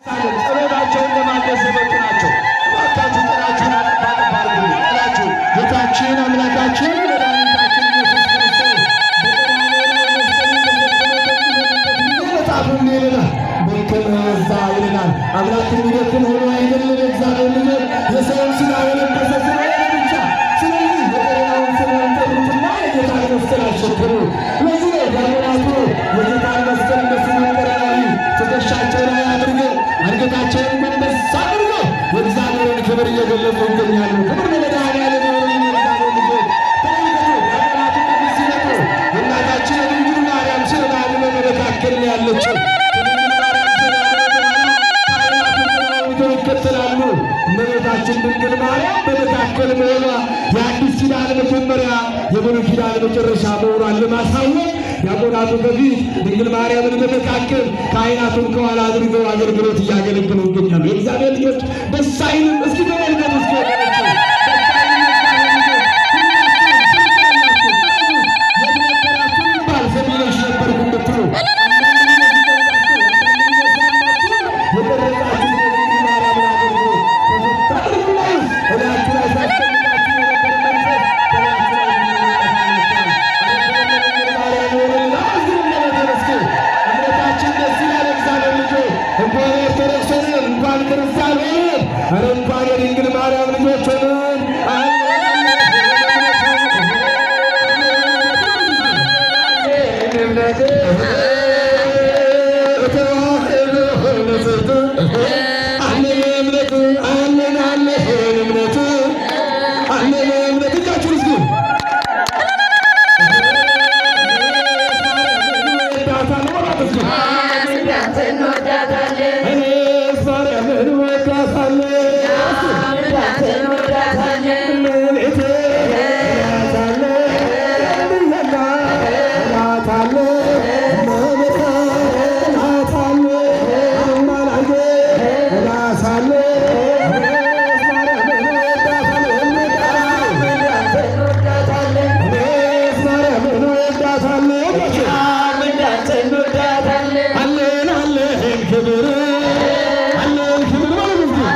ጸሎታቸውን ለማድረስ የመጡ ናቸው። እባካችሁ ጥላችሁን አጠፍ አጠፍ አድርጉ። ጥላችሁ ጌታችን አምላካችን መድኃኒታችን ኢየሱስ ክርስቶስ በቀራንዮ ላይ መስቀሉን ተሸክሞ በሚሄድበት ጊዜ መጽሐፉ እንዲህ ይለናል፣ ደከመ በዛ ይለናል። አምላክ የሚደክም ሆኖ አይደለም። እግዚአብሔር ልጆች የሰውን ሥጋ የለበሰ ስለሆነ ብቻ። ስለዚህ የቀሬናውን ስሙን ጠሩትና የጌታን መስቀል አሸከሙ። ለዚህ ነው ዲያቆናቱ የጌታን መስቀል እንደ ስምዖን ቀሬናዊ ትከሻቸው ላይ አድርገው አንገታቸውን ጎንበስ አድርገው የእግዚአብሔርን ክብር እየገለጹ ይገኛሉ። ክብር ለመድኃኔዓለም ይሁን። የእግዚአብሔር ልጆች ተመልከቱ፣ ዲያቆናቱ ከፊት ሲመጡ የእናታችን የድንግል ማርያም ስዕለ አድኅኖ በመካከል ነው ያለችው። ከድንግል ማርያም ስዕለ አድኅኖ በኋላ ካህናቱ ጥላውን ይዘው ይከተላሉ። እመቤታችን ድንግል ማርያም በመካከል መሆኗ የአዲስ ኪዳን መጀመሪያ የብሉይ ኪዳን መጨረሻ መሆኗን ለማሳወቅ ዲያቆናቱ ከፊት ድንግል ማርያምን በመካከል ካህናቱን ከኋላ አድርገው አገልግሎት እያገለገሉ ይገኛሉ። የእግዚአብሔር ልጆች ደስ አይልም? እስኪ ተመልከቱ። እስኪ ወገኖቼ ደስ አይልም? የእግዚአብሔር ልጆች ሁላችሁም ስልክ ያላችሁ የት ነበራችሁ ይባል ሰሚነሽ ነበርኩ እንድትሉ አንዳንድ ጊዜ ሲጨንቃችሁ፣ አንዳንድ ጊዜ ሲያማችሁ የቀረጻችሁ የድንግል ማርያምን አገልግሎት ተፈታ አድርጉ። እላችሁ ላይ ሲያስጨንቃችሁ የነበረ መንፈስ ከላያችሁ ላይ ይጠፋ። ለድንግል ማርያም ይሁንልን። አመስግኑልን እስኪ። እምነታችን ደስ ይላል። እግዚአብሔር ልጆች እንኳን ኦርቶዶክስ ሆነን እንኳን ክርስቲያን ሆነን ኧረ እንኳን የድንግል ማርያም ልጆች ሆነን። አለን እምነት አለን አለን እምነት አለን እምነት እጃችሁን እስኪ እኔስ ማርያምን እወዳታለሁ። እመቤቴ እላታለሁ እላታለሁ እመቤቴ እላታለሁ አማላጄ እላታለሁ እኔስ ማርያምን እወዳታለሁ። እኔስ ማርያምን እወዳታለሁ። አለን አለን ክብር አለን ክብር ማለት ነው።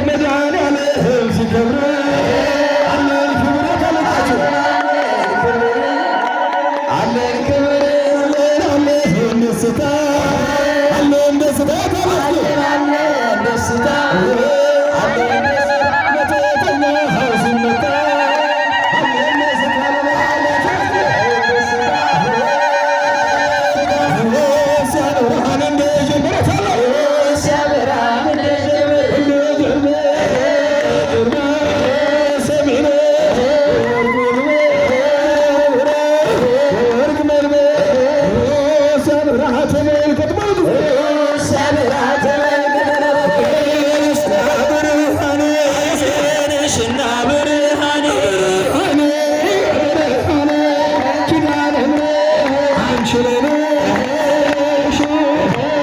መድኃኔዓለም ሲከብር አለን ክብር ታለቃችሁ አለን ክብር አለን አለን ደስታ አለን ደስታ ታለቃችሁ መተተኛው ሲመታ አለን ደስታ ሲያበራን እንደ ጀመረ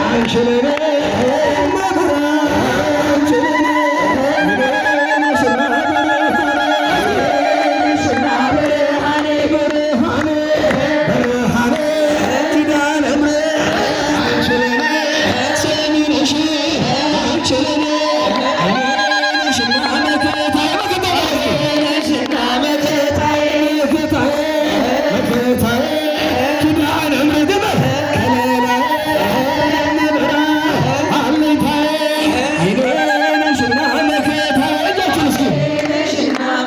አንቺ